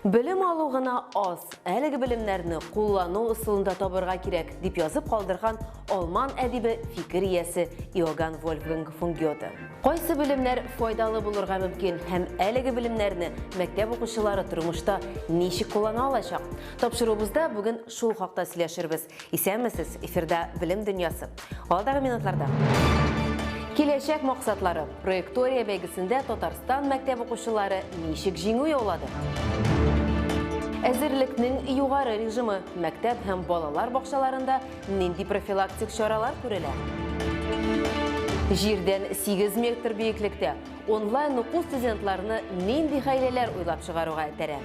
Белем алу гына аз, әлеге белемнәрне куллану ысулын да табырга кирәк, дип язып калдырган алман әдибе, фикер иясе Иоганн Вольфганг фон Гёте. Кайсы белемнәр файдалы булырга мөмкин һәм әлеге белемнәрне мәктәп укучылары тормышта ничек куллана алачак? Тапшыруыбызда бүген шул хакта сөйләшербез. Исәнмесез, эфирда Белем дөньясы. Алдагы минутларда. Киләчәк максатлары. Проектория бәйгесендә Татарстан мәктәп укучылары ничек җиңү яулады? Әзерлекнең югары режимы. Мәктәп һәм балалар бакчаларында нинди профилактик чаралар күрелә? Җирдән 8 метр биеклектә онлайн уку студентларны нинди хәйләләр уйлап чыгаруга этәрә?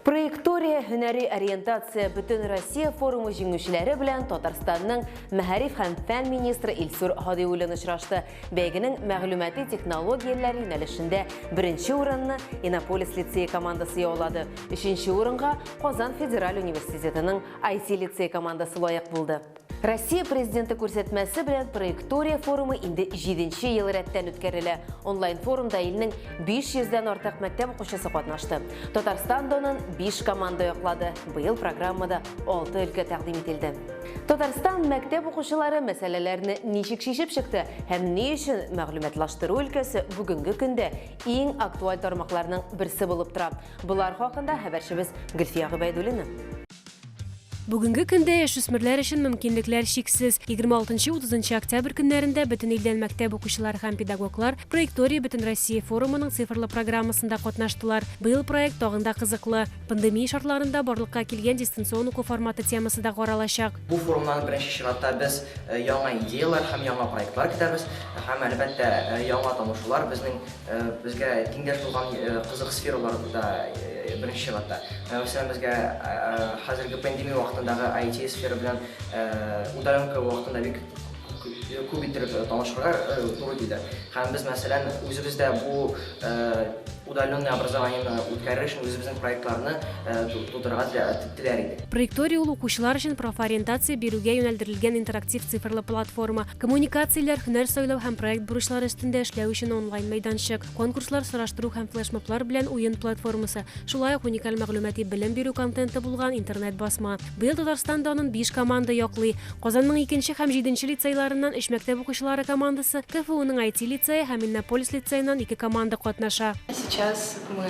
Проектория һөнәри ориентация Бөтенроссия форумы җиңүчеләре белән Татарстанның мәгариф һәм фән министры Илсур Һадиуллин очрашты. Бәйгенең мәгълүмати технологияләр юнәлешендә беренче урынны Иннополис лицее командасы яулады. Өченче урынга Казан федераль университетының IT-лицей командасы лаек булды. Россия Президенты күрсәтмәсе белән Проектория форумы инде җиденче ел рәттән үткәрелә. Онлайн-форумда илнең 500 дән артык мәктәп укучысы катнашты. Татарстан данын 5 команда яклады. Быел программада 6 өлкә тәкъдим ителде. Татарстан мәктәп укучылары мәсьәләләрне ничек чишеп чыкты һәм ни өчен мәгълүматлаштыру өлкәсе бүгенге көндә иң актуаль тармакларның берсе булып тора? Болар хакында хәбәрчебез Гөлфия Гобәйдуллина. Бүгенге көндә яшүсмерләр өчен мөмкинлекләр чиксез. 26-30 октябрь көннәрендә бөтен илдән мәктәп укучылары һәм педагоглар Проектория Бөтенроссия форумының цифрлы программасында катнаштылар. Быел проект тагын да кызыклы. Пандемия шартларында барлыкка килгән дистанцион уку форматы темасы да каралачак. Бу форумнан беренче чиратта без яңа идеяләр һәм яңа проектлар көтәбез һәм, әлбәттә, яңа танышулар безнең Безгә тиңдәш булган кызык сфераларда беренче чиратта. Мәсәлән, безгә хәзерге пандемия вакытындагы IT сфера белән удаленка вакытында бик күп иттереп танышырга туры килде. Һәм без, мәсәлән, үзебез дә бу удаленный образованиене үткәрер өчен үзебезнең проектларны тудырырга теләр идек. Проектория ул укучылар өчен профориентация бирүгә юнәлдерелгән интерактив цифрлы платформа. Коммуникацияләр, һөнәр сайлау һәм проект бурычлары өстендә эшләү өчен онлайн мәйданчык, конкурслар, сораштыру һәм флешмоблар белән уен платформасы, шулай ук уникаль мәгълүмати белем бирү контенты булган интернет-басма. Быел Татарстан данын биш команда яклый. Казанның икенче һәм җиденче лицейларыннан өч мәктәп укучылары командасы, КФУның IT-лицее һәм Иннополис лицееннан ике команда катнаша. Сейчас мы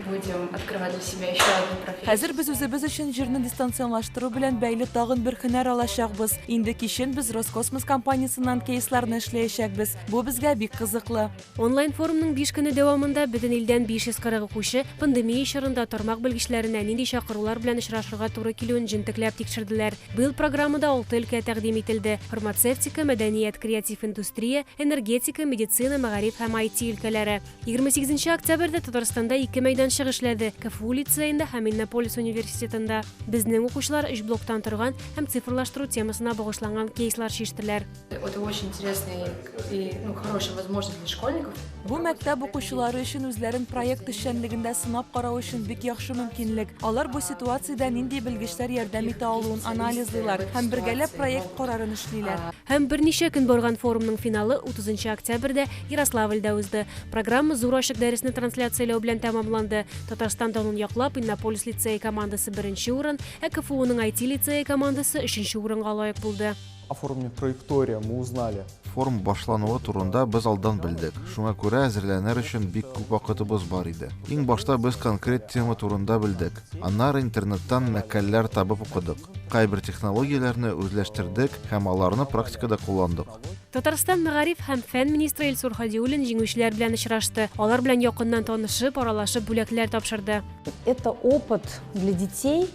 будем открывать для себя еще одну профессию. Хәзер без үзебез өчен җирне дистанционлаштыру белән бәйле тагын бер һөнәр алачакбыз. Инде кичен без Роскосмос компаниясеннән кейсларны эшләячәкбез. Бу безгә бик кызыклы. Онлайн-форумның биш көне дәвамында бөтен илдән 540 укучы пандемия чорында тармак белгечләренә нинди чакырулар белән очрашырга туры килүен җентекләп тикшерделәр. Быел программада алты өлкә тәкъдим ителде, фармацевтика, мәдәният, креатив индустрия, энергетика, медицина, мәгариф һәм IT өлкәләре. 28 октябрьдә Татарстанда ике мәйданчык эшләде, КФУ лицеенда һәм Иннополис университетында. Безнең укучылар өч блоктан торган һәм цифрлаштыру темасына багышланган кейслар чиштеләр. Это очень интересная и, ну, хорошая возможность для школьников. Бу мәктәп укучылары өчен үзләрен проект эшчәнлегендә сынап карау өчен бик яхшы мөмкинлек. Алар бу ситуациядә нинди белгечләр ярдәм итә алуын анализлыйлар һәм бергәләп проект карарын эшлиләр. Һәм берничә көн барган форумның финалы 30 октябрьдә Ярославльдә узды. Программа зур ачык дәресне трансляцияләү белән тәмамланды. Татарстан данын яклап, Иннополис лицее командасы беренче урын, ә КФУның IT лицее командасы өченче урынга лаек булды. О форуме Проектория мы узнали. Форум башлануы турында без алдан белдек, шуңа күрә әзерләнер өчен бик күп вакытыбыз бар иде. Иң башта без конкрет тема турында белдек, аннары интернеттан мәкаләләр табып укыдык. Кайбер технологияләрне үзләштердек һәм аларны практикада кулландык. Татарстан мәгариф һәм фән министры Илсур Һадиуллин җиңүчеләр белән очрашты. Алар белән якыннан танышып, аралашып бүләкләр тапшырды. Это опыт для детей.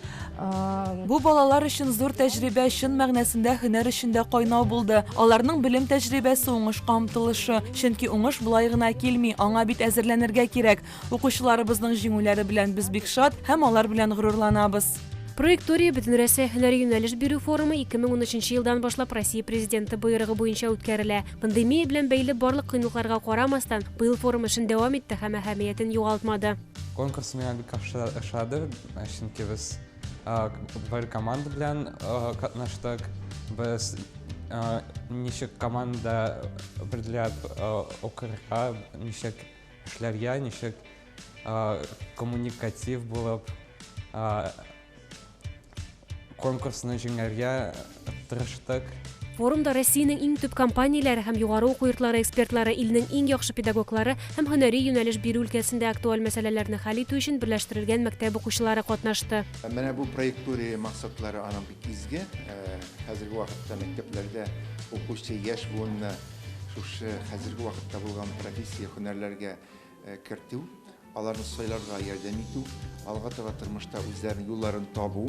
Бу балалар өчен зур тәҗрибә, чын мәгънәсендә һөнәр эчендә кайнау булды. Аларның белем тәҗрибәсе, уңышка омтылышы. Чөнки уңыш болай гына килми, аңа бит әзерләнергә кирәк. Укучыларыбызның җиңүләре белән без бик шат һәм алар белән горурланабыз. Проектория Бөтенрәсәй һөнәри юнәлеш бирү форумы 2013 елдан башлап Россия Президенты боерыгы буенча үткәрелә. Пандемия белән бәйле барлык кыенлыкларга карамастан, быел форум эшен дәвам итте һәм әһәмиятен югалтмады. Конкурс миңа бик ошады, чөнки без бер команда белән катнаштык. Без Ничек команда берләп укырга, ничек эшләргә, ничек коммуникатив булып конкурсны җиңәргә тырыштык. Форумда Россиянең иң төп компанияләре һәм югары уку йортлары экспертлары, илнең иң яхшы педагоглары һәм һөнәри юнәлеш бирү өлкәсендә актуаль мәсьәләләрне хәл итү өчен берләштерелгән мәктәп укучылары катнашты. Менә бу траектория максатлары аның бик изге. Хәзерге вакытта мәктәпләрдә укучы яшь буынны шушы хәзерге вакытта булган профессия һөнәрләргә кертү, аларны сайларга ярдәм итү, алга таба тормышта үзләренең юлларын табу.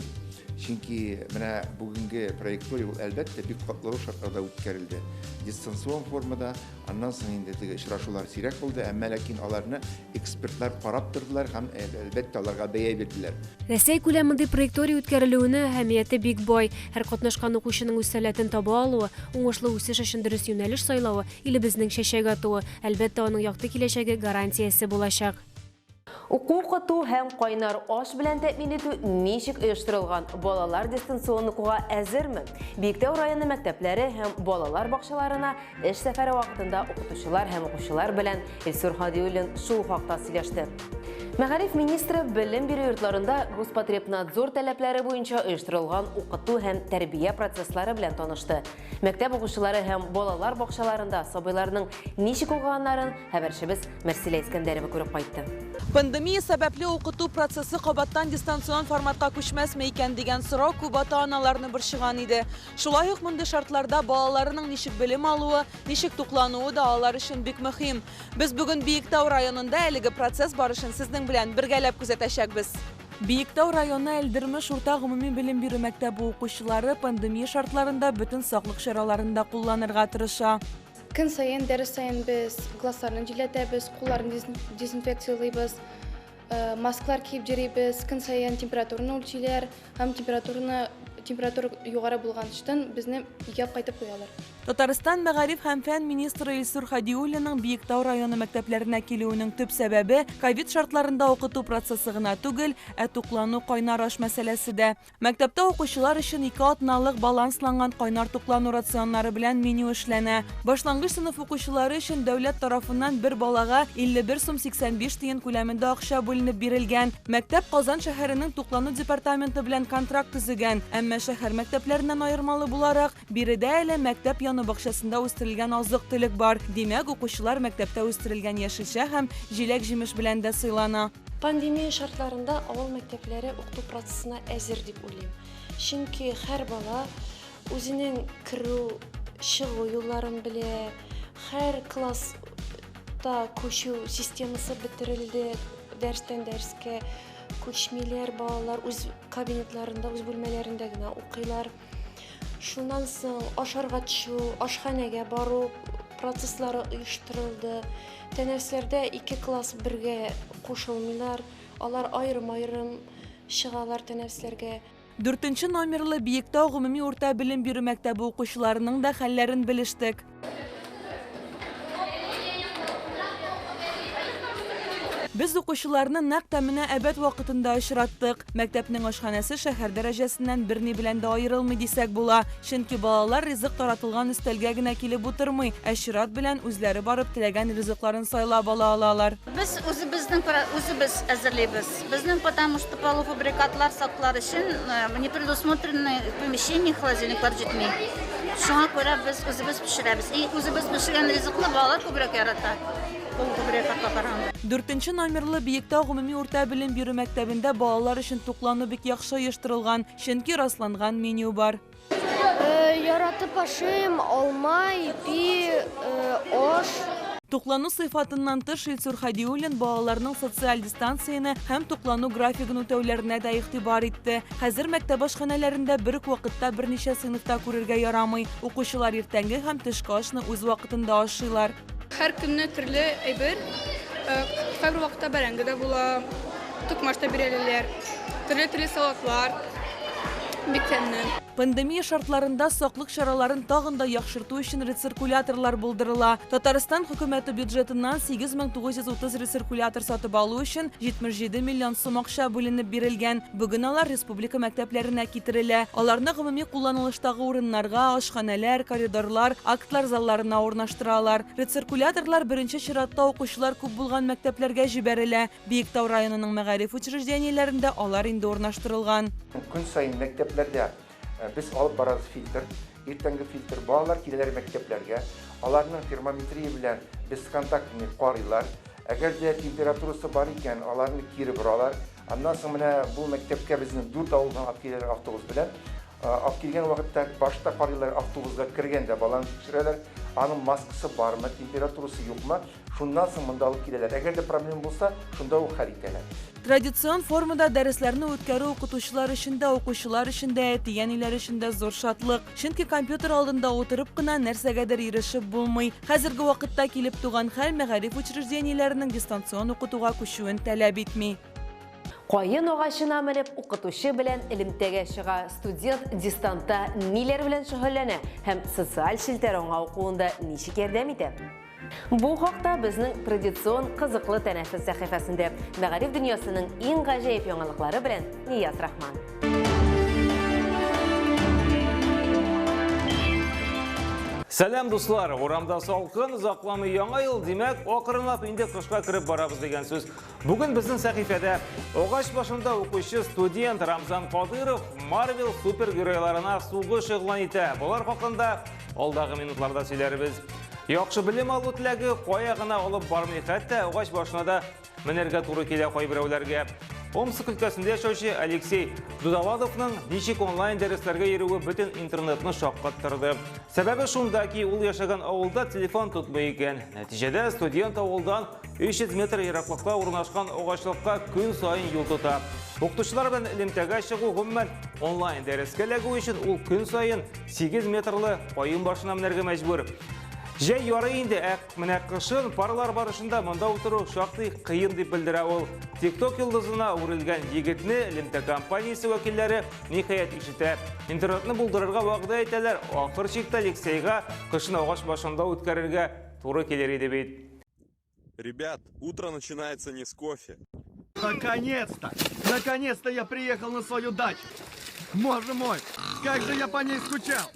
Чөнки менә бүгенге траектория ул әлбәттә бик катлаулы шартларда үткәрелде. Дистанцион формада, аннан соң инде теге очрашулар сирәк булды, әмма ләкин аларны экспертлар карап тордылар һәм әлбәттә аларга бәя бирделәр. Рәсәй күләм мондый траектория үткәрелүенә әһәмияте бик бай. Һәр катнашкан укучының үз сәләтен таба алуы, уңышлы үсеш өчен дөрес юнәлеш сайлавы, илебезнең чәчәк атуы, әлбәттә, аның якты киләчәге гарантиясе булачак. Уку-укыту һәм кайнар аш белән тәэмин итү ничек оештырылган? Балалар дистанцион укуга әзерме? Биектау районы мәктәпләре һәм балалар бакчаларына эш сәфәре вакытында укытучылар һәм укучылар белән Илсур Һадиуллин шул хакта сөйләште. Мәгариф министры белем бирү йортларында Роспотребнадзор таләпләре буенча оештырылган укыту һәм тәрбия процесслары белән танышты. Мәктәп укучылары һәм балалар бакчаларында сабыйларның ничек укыганнарын хәбәрчебез Мәрсилә Искәндәрова күреп кайтты. Пандемия сәбәпле укыту процессы кабаттан дистанцион форматка күчмәсме икән дигән сорау күп ата-аналарны борчыган иде. Шулай ук мондый шартларда балаларының ничек белем алуы, ничек туклануы да алар өчен бик мөһим. Без бүген Биектау районында әлеге процесс барышын сезнең белән бергәләп күзәтәчәкбез. Биектау районы Әлдермеш урта гомуми белем бирү мәктәбе укучылары пандемия шартларында бөтен саклык чараларын да кулланырга тырыша. Көн саен, дәрес саен без классларны җилләтәбез, кулларны дезинфекциялыйбыз, маскалар киеп йөрибез, көн саен температураны үлчиләр һәм температураны температура югары булган өчен безне өйгә кайтып куялар. Татарстан мәгариф һәм фән министры Илсур Һадиуллинның Биектау районы мәктәпләренә килүенең төп сәбәбе ковид шартларында укыту процессы гына түгел, ә туклану кайнар аш мәсьәләсе дә. Мәктәптә укучылар өчен 2 атналык балансланган кайнар туклану рационнары белән меню эшләнә. Башлангыч сыйныф укучылары өчен дәүләт тарафыннан бер балага 51 сум 85 тиен күләмендә акча бүленеп бирелгән. Мәктәп Казан шәһәренең туклану департаменты белән контракт төзегән, әмма шәһәр мәктәпләреннән аермалы буларак, биредә әле мәктәп яны бакчасында үстерелгән азык-төлек бар. Димәк, укучылар мәктәптә үстерелгән яшелчә һәм җиләк-җимеш белән дә сыйлана. Пандемия шартларында авыл мәктәпләре укыту процессына әзер дип уйлыйм. Чөнки һәр бала үзенең керү, чыгу юлларын белә, һәр класста күчү системасы бетерелде, дәрестән дәрескә күчмиләр балалар, үз кабинетларында, үз бүлмәләрендә генә укыйлар. Шуннан соң ашарга төшү, ашханәгә бару процесслары оештырылды. Тәнәфесләрдә 2 класс бергә кушылмыйлар, алар аерым-аерым чыгалар тәнәфесләргә. 4 номерлы Биектау гомуми урта белем бирү мәктәбе укучыларының да хәлләрен белештек. Без укучыларны нәкъ тә менә әбәт вакытында очраттык. Мәктәпнең ашханәсе шәһәр дәрәҗәсеннән берни белән дә аерылмый дисәк була. Чөнки балалар ризык таратылган өстәлгә генә килеп утырмый, ә чират белән үзләре барып теләгән ризыкларын сайлап ала алалар. Без үзебез әзерлибез. Безнең потому что полуфабрикатлар саклар өчен не предусмотрены помещение, холодильниклар җитми. Шуңа күрә без үзебез пешерәбез. И үзебез пешергән ризыкны балалар күбрәк ярата. 4 номерлы Биектау гомуми урта белем бирү мәктәбендә балалар өчен туклану бик яхшы оештырылган, чөнки расланган меню бар. Яратып ашыйм, алма, ипи, аш. Туклану сыйфатыннан тыш Илсур Һадиуллин балаларның социаль дистанцияне һәм туклану графигын үтәүләренә дә игътибар итте. Хәзер мәктәп ашханәләрендә бер үк вакытта берничә сыйныфта күрергә ярамый. Укучылар иртәнге һәм төшке ашны үз вакытында ашыйлар. Һәр көнне төрле әйбер, кайбер вакытта бәрәңге дә була, токмач та бирәләр, төрле-төрле салатлар, бик тәмле. Пандемия шартларында саклык чараларын тагын да яхшырту өчен рециркуляторлар булдырыла. Татарстан хөкүмәте бюджетыннан 8930 рециркулятор сатып алу өчен 77 миллион сум акча бүленеп бирелгән. Бүген алар республика мәктәпләренә китерелә. Аларны гомуми кулланылыштагы урыннарга, ашханәләр, коридорлар, актлар залларына урнаштыралар. Рециркуляторлар беренче чиратта укучылар күп булган мәктәпләргә җибәрелә. Биектау районының мәгариф учреждениеләрендә алар инде урнаштырылган. Көн саен мәктәпләрдә без алып барабыз фильтр, иртәнге фильтр. Балалар киләләр мәктәпләргә, аларның термометрия белән бесконтактный карыйлар. Әгәр дә температурасы бар икән, аларны кире боралар. Аннан соң менә бу мәктәпкә безнең 4 авылдан алып киләләр автобус белән. Алып килгән вакытта башта карыйлар, автобусга кергәндә баланы тикшерәләр, аның маскасы бармы, температурасы юкмы. Шуннан соң монда алып киләләр. Әгәр дә проблема булса, шунда ук хәл итәләр. Традицион формада дәресләрне үткәрү укытучылар өчен дә, укучылар өчен дә, әти-әниләр өчен дә зур шатлык. Чөнки компьютер алдында утырып кына нәрсәгәдер ирешеп булмый. Хәзерге вакытта килеп туган хәл мәгариф учреждениеләренең дистанцион укытуга күчүен таләп итми. Каен агачына менеп, укытучы белән элемтәгә чыга. Студент дистантта ниләр белән шөгыльләнә һәм социаль челтәр аңа укуында ничек ярдәм итә? Бу хакта безнең традицион кызыклы тәнәфес сәхифәсендә мәгариф дөньясының иң гаҗәеп яңалыклары белән Нияз Рахман. Сәлам, дуслар! Урамда салкын, озакламый яңа ел, димәк, акрынлап инде кышка кереп барабыз дигән сүз. Бүген безнең сәхифәдә агач башында укучы студент Рамзан Кадыров Марвел супергеройларына сугыш игълан итә. Болар хакында алдагы минутларда сөйләрбез. Яхшы белем алу теләге кая гына алып бармый, хәтта агач башына да менәргә туры килә кайберәүләргә. Омск өлкәсендә яшәүче Алексей Дудоладовның ничек онлайн дәресләргә йөрүе бөтен интернетны шаккаттырды. Сәбәбе шунда ки, ул яшәгән авылда телефон тотмый икән. Нәтиҗәдә студент авылдан 300 метр ераклыкта урнашкан агачлыкка көн саен юл тота. Укытучылар белән элемтәгә чыгу, гомумән, онлайн дәрескә эләгү өчен ул көн саен 8 метрлы каен башына менәргә мәҗбүр. Җәй ярый инде, ә менә кышын парлар барышында монда утыру шактый кыен дип белдерә ул. TikTok йолдызына үрелгән егетне элемтә компаниясе вәкилләре ниһаять ишетә. Интернетны булдырырга вәгъдә итәләр. Ахыр чиктә Алексейга кышын агач башында үткәрергә туры килер иде бит. Ребят, утро начинается не с кофе. Наконец-то! Наконец-то я приехал на свою дачу! Боже мой, как же я по ней скучал!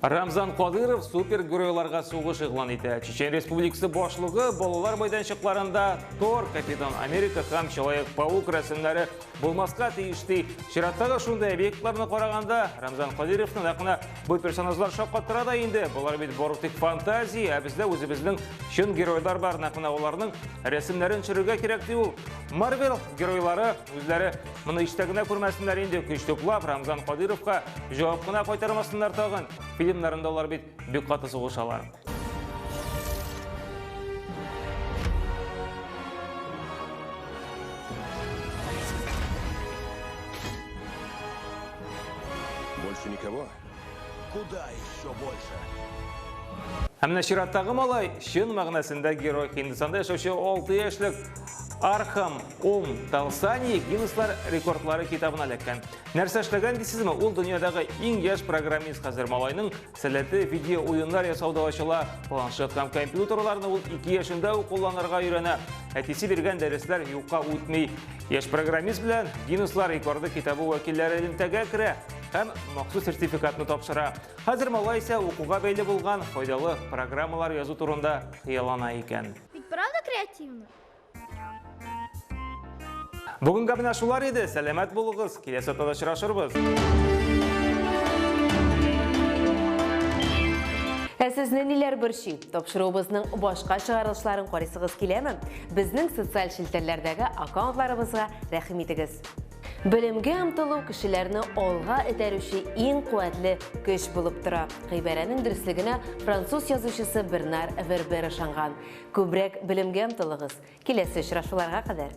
Рамзан Кадыров супергеройларга сугыш игълан итә. Чечен Республикасы башлыгы балалар мәйданчыкларында Тор, Капитан Америка һәм Человек-паук рәсемнәре булмаска тиеш ди. Чираттагы шундый объектларны караганда, Рамзан Кадыровны нәкъ менә бу персонажлар шаккаттыра да инде. Болар бит бары тик фантазия, ә бездә үзебезнең чын геройлар бар. Нәкъ менә аларның рәсемнәрен төшерергә кирәк ди ул. Марвел геройлары үзләре моны ишетә генә күрмәсеннәр инде, көч туплап, Рамзан Кадыровка җавап кына кайтармасыннар тагын. Фильмнарында алар бит бик каты сугышалар. Больше никого? Куда еще больше? Һәм менә чираттагы малай чын мәгънәсендә герой. Һиндстанда яшәүче 6 яшьлек Архам Ом Талсани Гиннеслар рекордлары китабына эләккән. Нәрсә эшләгән дисезме? Ул дөньядагы иң яшь программист. Хәзер малайның сәләте видео уеннар ясауда ачыла. Планшет һәм компьютерларны ул 2 яшендә үк кулланырга өйрәнә. Әтисе биргән дәресләр юкка үтми. Яшь программист белән Гиннеслар рекорды китабы вәкилләре элемтәгә керә һәм махсус сертификатны тапшыра. Хәзер малай исә укуга бәйле булган файдалы программалар язу турында хыяллана икән. Ведь правда креативно? Бүгенгә менә шулар иде. Сәламәт булыгыз. Киләсе атнада очрашырбыз. Ә сезне ниләр борчый? Тапшыруыбызның башка чыгарылышларын карыйсыгыз киләме? Безнең социаль челтәрләрдәге аккаунтларыбызга рәхим итегез. Белемгә омтылу кешеләрне алга этәрүче иң куәтле көч булып тора. Гыйбарәнең дөреслегенә француз язучысы Бернар Вербер ышанган. Күбрәк белемгә омтылыгыз. Киләсе очрашуларга кадәр!